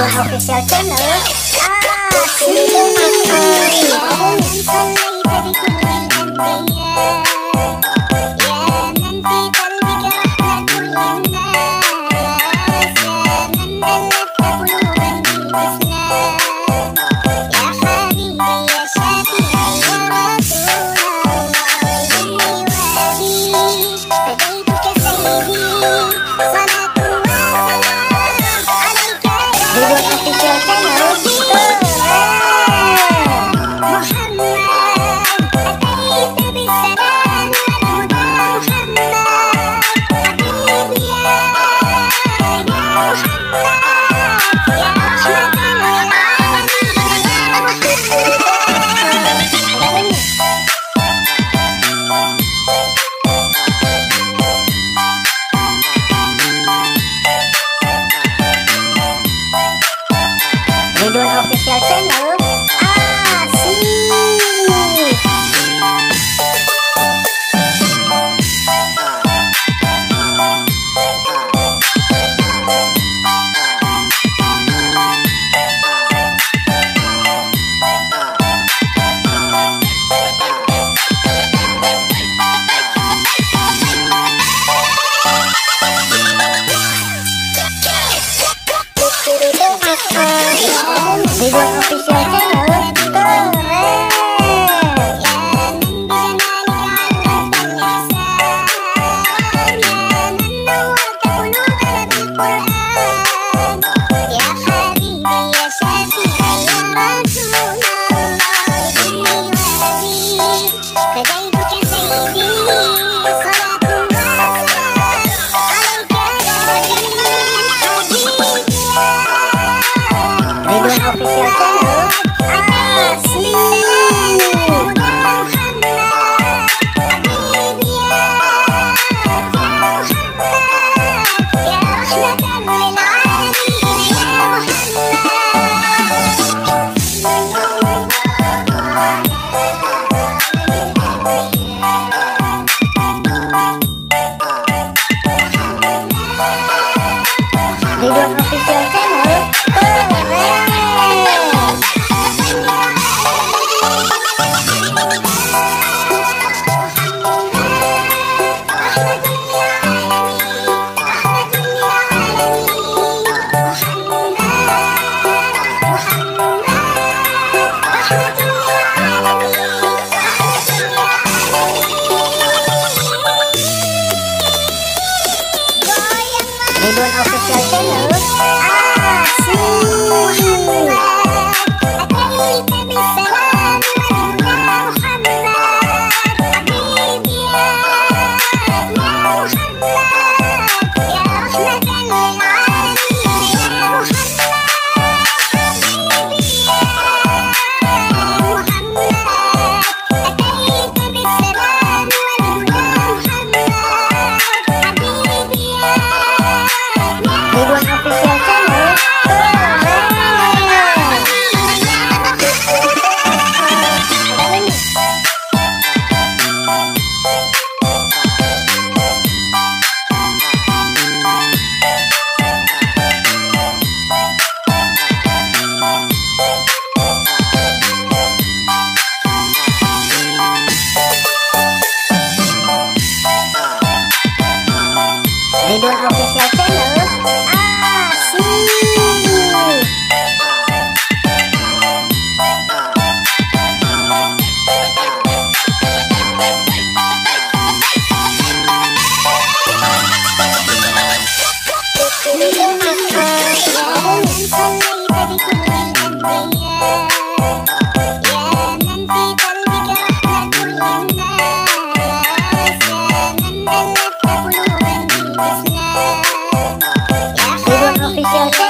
Ridwan Official Channel. Asik. صليت بكل الأنبياء يا من في قلبك رحمة للناس يا من ألفت قلوبا بالإسلام يا حبيبي يا شفيعي يا رسول الله أمي وأبي فديتك سيدي صلاة وسلام عليك يا Ridwan Official Channel. Keren. محمد أتيت بالسلام والهدى محمد حبيبي يا محمد يا رحمة للعالمين يا محمد. Ridwan Official Channel. Asik. Ridwan Official Channel. Keren. يا من بجمالك علمت الإحسان يا من نورت قلوبنا بالقرآن يا حبيبي يا شفيعي يا رسول الله أمي وأبي فديتك سيدي صلاة وسلام عليك يا حبيبي يا Ridwan Official Channel. Asik. حبيبي يا محمد يا رحمة للعالمين يا Ridwan Official Channel. Keren. Ridwan Official Channel. Asik. أتيت بالسلام والهدى محمد حبيبي يا محمد يا رحمة للعالمين يا محمد حبيبي يا محمد أتيت بالسلام والهدى محمد حبيبي يا Ridwan Official Channel. Keren. Ridwan Official Channel. Asik. يا من صليت بكل الأنبياء يا من في قلبك رحمة للناس يا من ألفت قلوبا بالإسلام يا Ridwan حبيبي Official يا Channel.